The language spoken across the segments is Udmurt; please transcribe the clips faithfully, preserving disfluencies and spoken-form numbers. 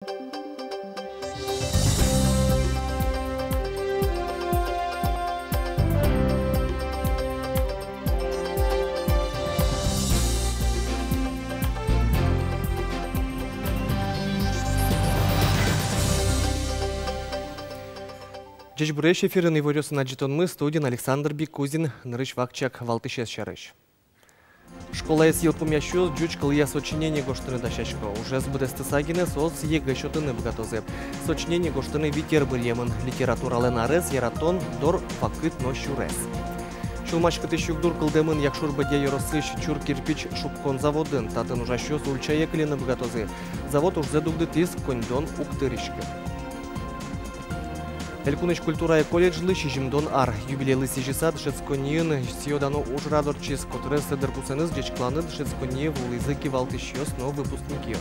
Ӟечбуресь! Эфирын «Иворъёс» но ӝытонмы, студиын Александр Бикузин. Нырысь вакчияк валтӥсез сярысь. Школаез йылпумъясьёс ӟуч кылъя сочинение гожтыны дасясько. Ужез быдэстыса гинэ соос ЕГЭ сётыны быгатозы. Сочинение гожтыны вить ӧр быръемын: литературалэн арез, яратон, дор, вакыт но сюрес. Сюлмаськытӥсь югдур кылдэмын Якшур-Бӧдья ёросысь Чур кирпич шуккон заводын. Татын ужасьёс ульчае кыльыны быгатозы. Завод ужзэ дугдытӥз, коньдон уг тыриськы. Элькунысь культурая колледжлы сизьымдон ар. Юбилейлы сӥзьыса дышетсконниын сӥё-дано ужрад ортчиз. Котырес дыркусэныз ӟечкыланы дышетсконние вуылӥзы кивалтӥсьёс но выпускникъёс.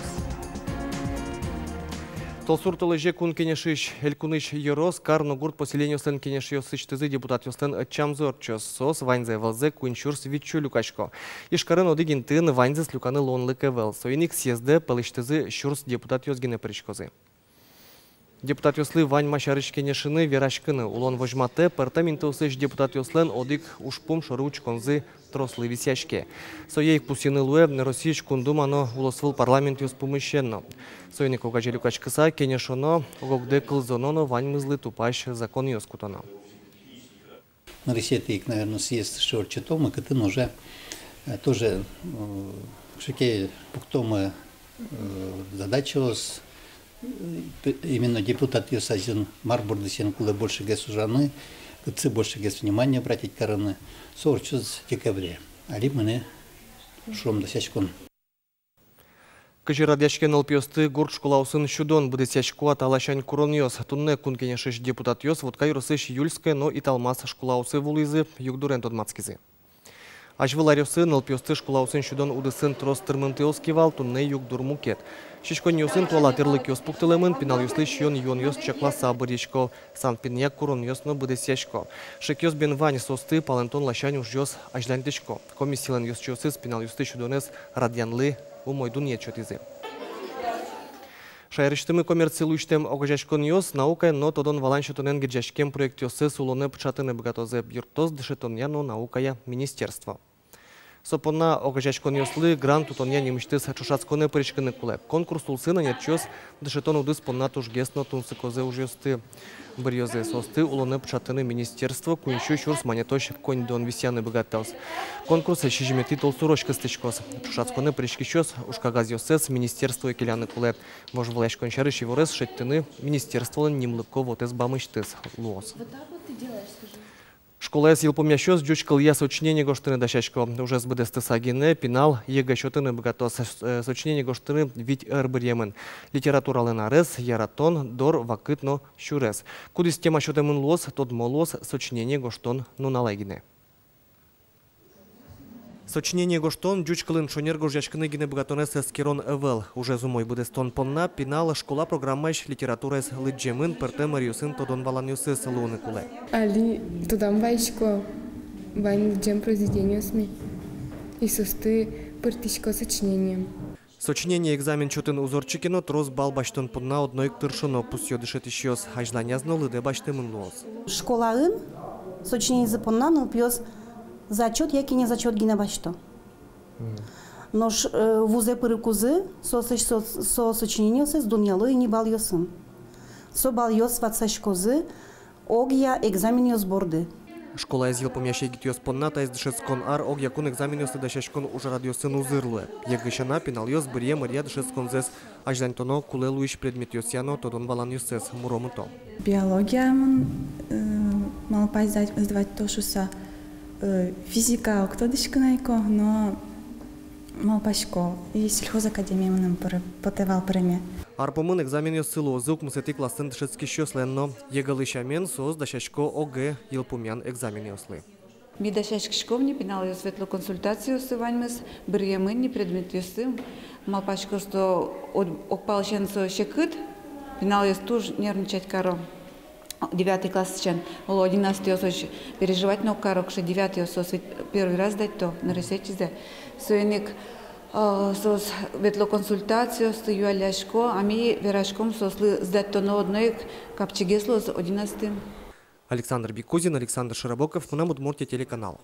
Толсур толэзе Кун Кенешысь элькунысь ёрос, кар но гурт поселениослэн кенешъёсысьтызы депутатъёслэн ӧтчамзы ортчоз. Соос ваньзэ валзэ куинь сюрс витьсю люкасько. Ижкарын одӥг интыын ваньзэс люканы луонлык ӧвӧл. Соин ик съездэ пӧлысьтызы сюрс депутатъёс гинэ пыриськозы. Депутатъёслы вань ма сярысь кенешыны, вераськыны. Улон возьматэ: пӧртэм интыосысь депутатъёслэн одӥг ужпум шоры учконзы трослы висъяське. Сое ик пусйыны луэ Россиысь Кун Дума но улосвыл парламентъёс пумысен но. Соин ик огазе люкаськыса кенешоно, ог-огдэ кылзоно но ваньмызлы тупась законъёс кутоно. Нырысетӥ ик, наверно, съезд сыӵе ортчытомы, кытын уже, э, тоже, э, кыӵе ке пуктомы, э, задачаос, э, п-, именно депутатъёс азьын мар бордысен кулэ большегес ужаны, кытчы большегес внимание обратить карыны. Со ортчоз декабре. Али мынэ, шуом, дасяськон. Кызьы радъяське нылпиосты гурт школаосын сюдон? Быдэсъясько-а та ласянь куронъёс? Туннэ Кун Кенешысь депутатъёс Вотка ёросысь Юльское но Италмас школаосы вуылӥзы, югдурен тодматскизы. Азьвыл аръёсы нылпиосты школаосын сюдон удысын трос тырмымтэос ке вал, туннэ югдур мукет. Сиськонниосын туала тӥрлыкъёс пуктылэмын, пиналъёслы сиён-юонъёс чакласа бырйисько. Сан пиньяк куронъёс но быдэсъясько. Шекъёс бен вань, соосты палэнтон ласянь ужъёс азьланьтӥсько. Комиссилэн ёзчиосыз пиналъёсты сюдонэз радъянлы умой дунъет сётӥзы. Шаерысьтымы коммерци луисьтэм огазеяськонъёс наукаен но тодон-валан сётонэн герӟаськем проектъёссэс улонэ пыӵатыны быгатозы, юрттоз дышетонъя но наукая министерство. Со понна огазеяськонъёслы грант утонъя нимысьтыз ӵошатсконэ пыриськыны кулэ. Конкурс улсын ӧнерчиос дышетон удыс понна тужгес но тунсыкозэ ужъёсты быръёзы. Соосты улонэ пыӵатыны министерство куинь сю сюрс манетозь коньдон висъяны быгатоз. Конкурс сизьыметӥ толсурозь кыстӥськоз. Ӵошатсконэ пыриськисьёс ужкагазъёссэс министерствое келяны кулэ. Вожвылъяськон сярысь иворез шедьтыны министерстволэн нимлыко вотэс бамысьтыз луоз. Школаез йылпумъясьёс ӟуч кылъя сочинение гожтыны дасясько. Ужез быдэстыса гинэ пинал ЕГЭ сётыны быгатоз. С-, э, сочинение гожтыны вить ӧр быръемын: литературалэн арез, яратон, дор, вакыт но сюрес. Кудӥз тема сётэмын луоз, тодмо луоз сочинение гожтон нуналэ гинэ. Сочинение гожтон ӟуч кылын шонер гожъяськыны гинэ быгатонэз эскерон ӧвӧл. Ужез умой быдэстон понна пинал школа программаысь литератураез лыдӟемын, пӧртэм ӧръёсын тодон-валанъёсыз луыны кулэ. Али тодам вайисько вань лыдӟем произведениосме, и соосты пыртӥсько сочинением. Сочинение экзамен чотын уз ортчы ке но, трос балл басьтон понна одно ик тыршоно, пусъё дышетӥсьёс. Азьланяз но лыдэ басьтэмын луоз. Школаын сочинениезы понна нылпиос зачёт яке незачёт гинэ басьто. Нош, э, вузэ пырыкузы соосысь со, со сочинениосыз дунъяло ини баллъёсын. Со баллъёс ватсаськозы огъя экзаменъёс борды. Школаез йылпумъясь егитъёс понна таиз дышетскон ар огъякун экзаменъёслы дасяськон ужрадъёсын узыр луэ. ЕГЭ сяна, пиналъёс быръем ӧръя дышетсконзэс азьланьтоно, кулэ луись предметъёсъя но тодон-валанъёссэс муромыто. Биология мон, э, малпай сдать, сдавать то шуса, э, физика уг тодӥськы на ик, но малпасько, и сельхозакадемие мыным пыр-, потэ вал пыреме. Ар пумын экзаменъёссы луозы укмысэтӥ классын дышетскисьёслэн но. ЕГЭ-лы сямен, соос дасясько ОГЭ йылпумъян экзаменъёслы. Ми дасяськиськом ни, пиналъёс ветло консультациосы, ваньмыз быръемын ни предметъёссы. Малпасько, что ог-, огпалысен со секыт, пиналъёс туж нервничать каро. Девятый классысен, оло, одиннадцатыйёс озьы переживать но уг каро, кыӵе девятыйёс, соос ведь первый раз сдать-то, нырысетӥзэ. Соин ик А, соос ветло консультациосты, юаллясько, а ми вераськом соослы, сдать-тоно одно ик, капчигес луоз одӥнасьтым. Александр Бикузин, Александр Широбоков, «Мынам Удмуртие» телеканал.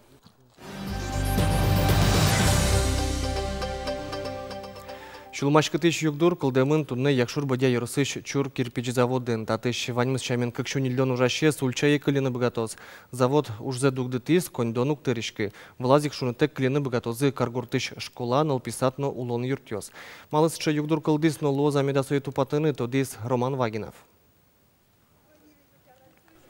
Сюлмаськытӥсь югдур кылдэмын туннэ Якшур-Бӧдья ёросысь Чур кирпич заводын. Татысь ваньмыз сямен кык сю ньыльдон ужасез ульчае кыльыны быгатоз. Завод ужзэ дугдытӥз, коньдон уг тыриськы. Вылаз ик шунытэк кыльыны быгатозы каргуртысь школа, нылпи сад но улон юртъёс. Малы сыӵе югдур кылдӥз но луоз-а меда сое тупатыны, тодӥз Роман Вагинов.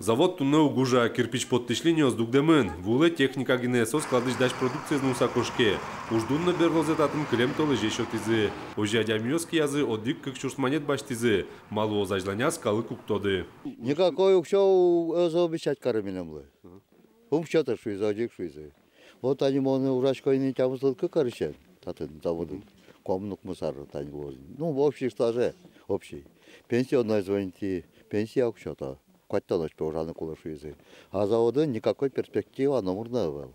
Завод туннэ уг ужа, кирпич поттӥсь линиос дугдэмын. Вуылэ техника гинэ, со складысь дась продукциез нуыса кошке. Уждун но берлозэ татын кылем толэзе сётӥзы. Озьы адямиос киязы одӥг-кык сюрс манет басьтӥзы. Ма луоз азьланяз, калык уг тоды. Никакой уксё ӧз обещать каре милемлы. Ум сётэ шуизы, одӥг шуизы. Вот тани мон ужасько ини тямыстон кык арысен татын заводын. Куамын укмыс ар тани луоз. Ну, в общей стаже, общий. Пенсионной звонить, пенсия уг сёто. Куатьтонозь пе ужаны кулэ шуизы. А заводын никакой перспектива, номыр но ӧвӧл.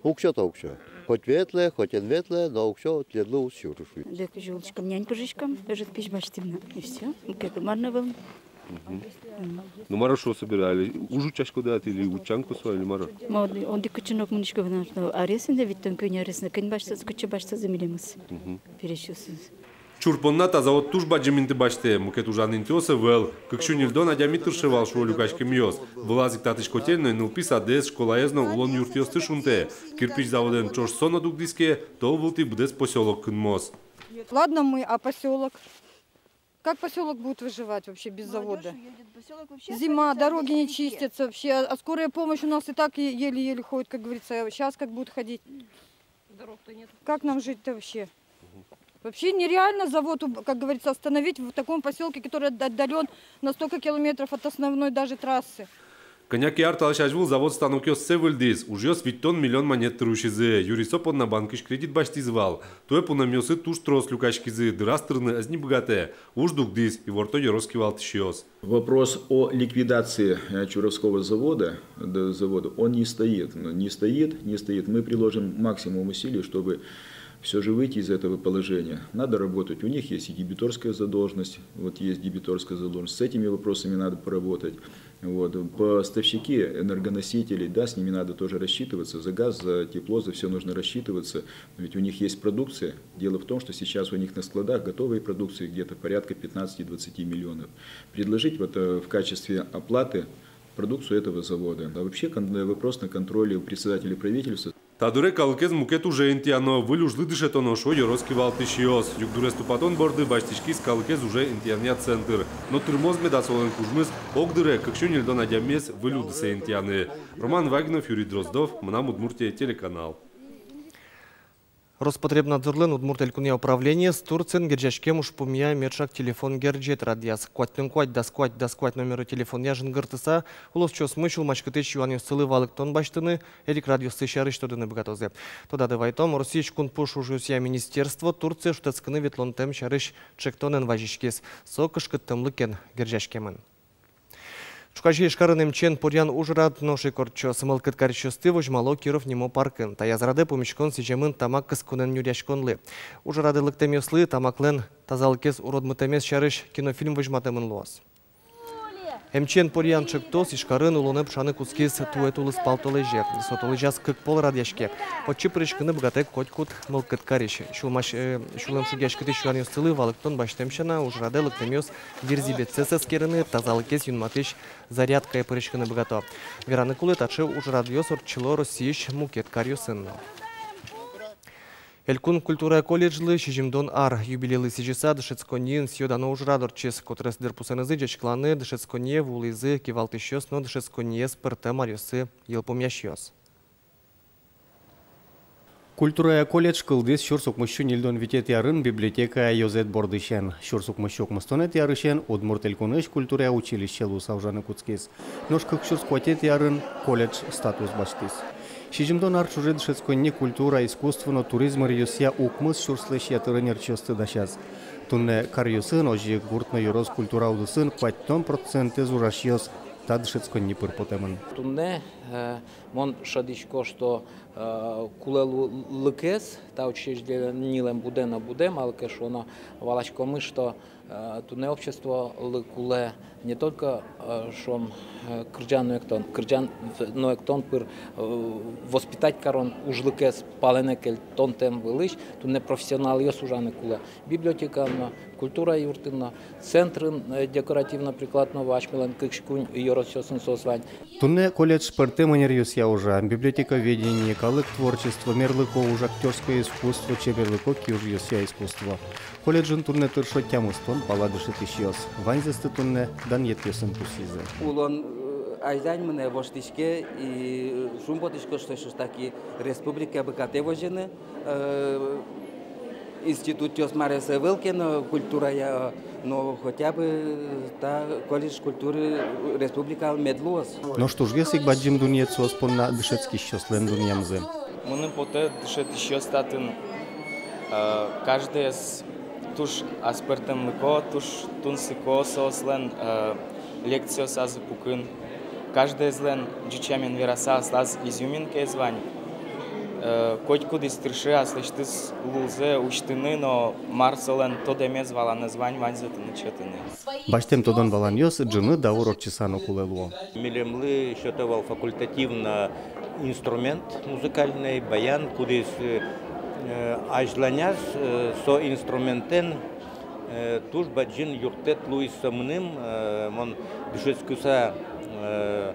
Уксё-то уксё. Хоть ветлэ, хоть эн ветлэ, но уксё тӥледлы уз сюры шуизы. Лекыжы улӥськом, нянь пыжиськом, ӧжыт пизь басьтӥм но. И всё. Мукет мар но ӧвӧл. Ну, мар-о, шуо, собере али уж утчаськоды-а тӥ, или утчан косо, или мар-о? Ма, одӥг, одӥг кытчы но уг мынӥськы вал на, аресэ но, витьтон куинь аресэ но, кин басьтоз, кытчы басьтозы милемыз. Пересьёсыз. Чур понна та завод туж бадӟым инты басьтэ, мукет ужан интыос ӧвӧл. Кык сю ньыльдон адями тырше вал, шуо люкаськемъёс. Вылаз ик татысь котельной, нылпи садэз, школаез но улон юртъёсты шунтэ. Кирпич заводэн ӵош со но дугдӥз ке, тол вылтӥ быдэс посёлок кынмоз. Ладно мы, а посёлок? Как посёлок будет выживать вообще без завода? Молодёжь уедет, посёлок вообще останется. Зима, дороги не чистятся вообще, а, а скорая помощь у нас и так е-, еле-еле ходит, как говорится, а щас как будут ходить? Дорог-то нет. Как нам жить-то вообще? Вообще нереально завод, уб-, как говорится, остановить в таком посёлке, который отд-, отдалён на столько километров от основной даже трассы. Кӧня ке ар талэсь азьвыл завод станокъёссэ выльдӥз, ужъёс витьтон миллион манет тыр усизы, юри со понна банкысь кредит басьтӥз вал. Туэ пунэмъёсы туж трос люкаськизы, дыраз тырыны ӧз ни быгатэ, уж дугдӥз, иворто ёрос кивалтӥсьёс. Вопрос о ликвидации, э, Чуровского завода, д-, завода, он не стоит, ну, не стоит, не стоит. Мы приложим максимум усилий, чтобы всё же выйти из этого положения. Надо работать. У них есть и дебиторская задолженность, вот есть дебиторская задолженность. С этими вопросами надо поработать. Вот. Поставщики энергоносителей, да, с ними надо тоже рассчитываться. За газ, за тепло, за всё нужно рассчитываться. Ведь у них есть продукция. Дело в том, что сейчас у них на складах готовой продукции где-то порядка пятнадцати-двадцати миллионов. Предложить вот, э, в качестве оплаты продукцию этого завода. А вообще кон-, вопрос на контроле у председателя правительства. Та дыре калыкез мукет уже интыяно, выль ужлы дышетоно, шуо ёрос кивалтӥсьёс. Югдурез тупатон борды басьтӥськиз калыкез уже интыянъя центр. Но тырмоз меда солэн кужмыз огдыре кык сю ньыльдон адямиез выль удысэ интыяны? Роман Вагинов, Юрий Дроздов, «Мынам Удмуртие» телеканал. Роспотребнадзорлэн Удмурт Элькунъя управлениез Турциын герӟаськем ужпумъя меӵак телефон герӟет радъяз. Куатьтон куать, дас куать, дас куать номеро телефонъя жингыртыса, улосчиосмы сюлмаськытӥсь юанъёссылы валэктон басьтыны, эрикрадъёссы сярысь тодыны быгатозы. Тодады вайтом, Россиысь кунпуш ужъёсъя министерство Турцие шутэтскыны ветлонтэм сярысь ӵектонэн вазиськиз. Со кышкыттэмлыкен герӟаськемын. Ӵуказе Ижкарын эмчиен поръян ужрад нош ик ортчоз. Мылкыд карисьёсты возьмало Киров нимо паркын. Таяз радэ пумиськон сӥземын тамак кысконэн нюръяськонлы. Ужрадэ лыктэмъёслы тамаклэн тазалыкез уродмытэмез сярысь кинофильм возьматэмын луоз. Эмчиен поръян ӵектос Ижкарын улонэ пыӵаны кутскиз туэ тулыспал толэзе. Со толэзяз кык пол радъяське. Отчы пыриськыны быгатэ котькуд мылкыд карись. Сюлмась-, э, сюлэмшугъяськытӥсь юанъёссылы валэктон басьтэм сяна, ужрадэ лыктэмъёс вирзӥбетсэс эскерыны, тазалыкез юнматӥсь зарядкае пыриськыны быгато. Вераны кулэ, таӵе ужрадъёс ортчыло Россиысь мукет каръёсын но. Элькун культурая колледжлы сизьымдон ар. Юбилейлы сӥзьыса дышетсконниын сӥё-дано ужрад ортчиз. Котырес дырпусэнызы ӟечкыланы дышетсконние вуылӥзы кивалтӥсьёс но дышетсконниез пӧртэм аръёсы йылпумъясьёс. Культурая колледж кылдӥз сюрс укмыссю ньыльдон витетӥ арын библиотекая ёзэт бордысен. Сюрс укмыссю укмыстонэтӥ арысен Удмурт Элькунысь культурая училище луыса ужаны кутскиз. Нош кык сюрс куатетӥ арын колледж статус басьтӥз. Сизьымдон ар ӵоже дышетсконни культура, искусство но туризм ӧръёсъя укмыс сюрслэсь ятыр ӧнерчиосты дасяз. Туннэ каръёсын, озьы ик гурт но ёрос культура удысын куатьтон процентэз ужасьёс та дышетсконни пыр потэмын. Туннэ, э, мон шӧдӥсько, что, э, кулэлыкез та учреждениелэн будэ но будэ, малы ке шуоно, валаськомы, что, э, туннэ обществолы кулэ не только, э, шуом, э, кырӟан но эктон, кырӟан но эктон пыр, э, воспитать карон ужлыкез палэнэ кельтонтэм вылысь, туннэ профессионалъёс ужаны кулэ. Библиотекаын но, культура юртын но, центрын, э, декоративно-прикладного, асьмелэн кызь куинь ёросъёсын соос вань. Туннэ колледж пӧртэм ӧнеръёсъя ужа: библиотековедение, калык творчество, мерлыко уж, актёрское искусство, чеберлыко киужъёсъя искусство. Колледжын туннэ тыршо тямыстон пала дышетӥсьёс. Ваньзэсты туннэ данъетъёсын пусйизы. Улон, э, азьлань мынэ, воштӥське, и, э, шумпотӥсько, что всё ж таки республика быгатэ возьыны, э, институтъёс, мар ӧвӧл ке но, культурая, но хотя бы та колледж культуры республикалы мед луоз. Нош тужгес ик бадӟым дунъет соос понна дышетскисьёслэн дунъямзы. Мыным потэ, дышетӥсьёс татын, э, каждоез туж аспӧртэмлыко, туж тунсыко соослэн, э, лекциосазы пукын. Каждоезлэн, ӟуч сямен вераса, аслаз изюминкаез вань. Э, котькудӥз тырше аслэсьтыз лулзэ усьтыны, но мар солэн тодэмез, валанэз вань, ваньзэ тыныд сётыны. Басьтэм тодон-валанъёс ӝыны даур ортчыса но кулэ луо. Милемлы сёто вал факультативно инструмент музыкальный, баян, кудӥз, э, азьланяз, э, со инструментэн, э, туж бадӟым юрттэт луиз со мыным, э, мон дышетскыса, э,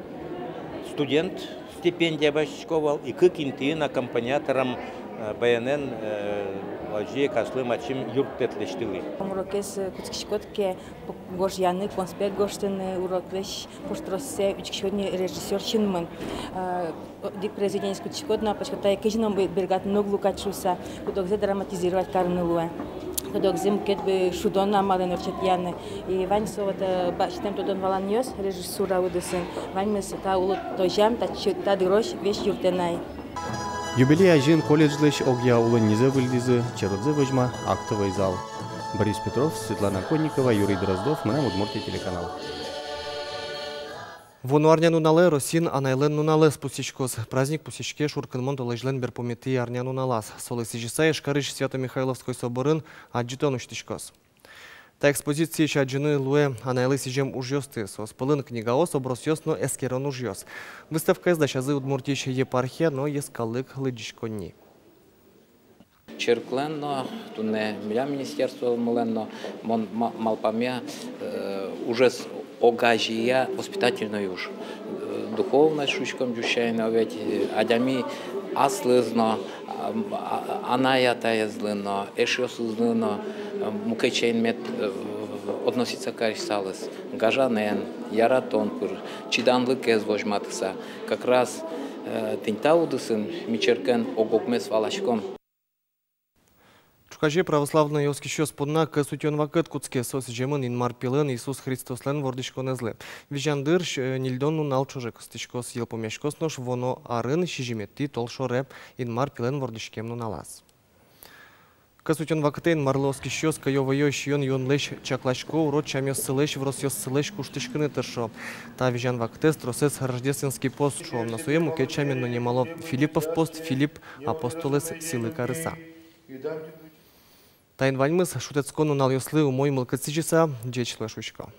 студент стипендия басьтӥсько вал, и кык интыын аккомпаниатором, э, баянэн, э, озьы ик аслым ачим юрттэт лэсьтылӥ. Урокез, э, кутскиськод ке, гожъяны, конспект гожтыны, уроклэсь пуштроссэ учкиськод ни режиссёр синмын. Э, одӥг произведениез кутскиськод но, пачкатае кызьы но бергатыны уг луы кадь шуыса, куд-огзэ драматизировать карыны луэ. Куд-огзэ мукет бы шудон амалэн ортчытъяны. И вань со вот, э, басьтэм тодон-валанъёс режиссура удысын. Ваньмыз та улытозям, та чы-, та дырозь весь юрттэ на ай. Юбилей азьын колледжлэсь огъя улоннизэ выльдӥзы черодзэ возьма актовой зал. Борис Петров, Светлана Конникова, Юрий Дроздов, «Мынам Удмуртие» телеканал. Вуоно арнянуналэ Россиын анайлэн нуналэз пусйиськоз. Праздник пусйиське шуркынмон толэзьлэн берпуметӥ арнянуналаз. Солы сӥзьыса Ижкарысь Свято-Михайловской соборын адӟытон усьтӥськоз. Та экспозициысь адӟыны луэ анайлы сӥзем ужъёсты, соос пӧлын книгаос, образъёс но эскерон ужъёс. Выставкаез дасязы Удмуртиысь епархия но йӧскалык лыдӟиськонни. Черклэн но, туннэ милям министерствомылэн но, мон ма-, малпамъя, э, ужез огазея воспитательной уж. Э, духовность шуиськом ӟуч сямен, но ведь, э, адями аслыз но, а, а, анай-атаезлы но, эшъёсызлы но, э, мукет сямен мед, э, относиться кариськысалыз. Гажанэн, яратон пыр, чиданлыкез возьматыса. Как раз, э, тӥни та удысын ми черкен ог-огмес валаськом. Ӵуказе православной оскисьёс понна кӧс утён вакыт кутске. Со сӥземын Инмар пилэн, Иисус Христослэн вордӥськонэзлы. Визян дыр, э, ньыльдон нунал ӵоже кыстӥськоз. Йылпумъяськоз нош вуоно арын, сизьыметӥ толшоре, Инмар пилэн вордӥськем нуналаз. Кӧс утён вакытэ Инмарлы оскисьёс кӧё-вӧё сиён-юонлэсь чакласько, урод сямъёссылэсь, вросъёссылэсь куштӥськыны тыршо. Та визян вакытэз тросэз Рождественский пост шуо. Но сое мукет сямен но нимало: Филиппов пост, Филипп апостолэз сӥлы карыса. Таин ваньмыз шутэтскон нуналъёслы умой мылкыд сӥзьыса, ӟеч луэ шуисько.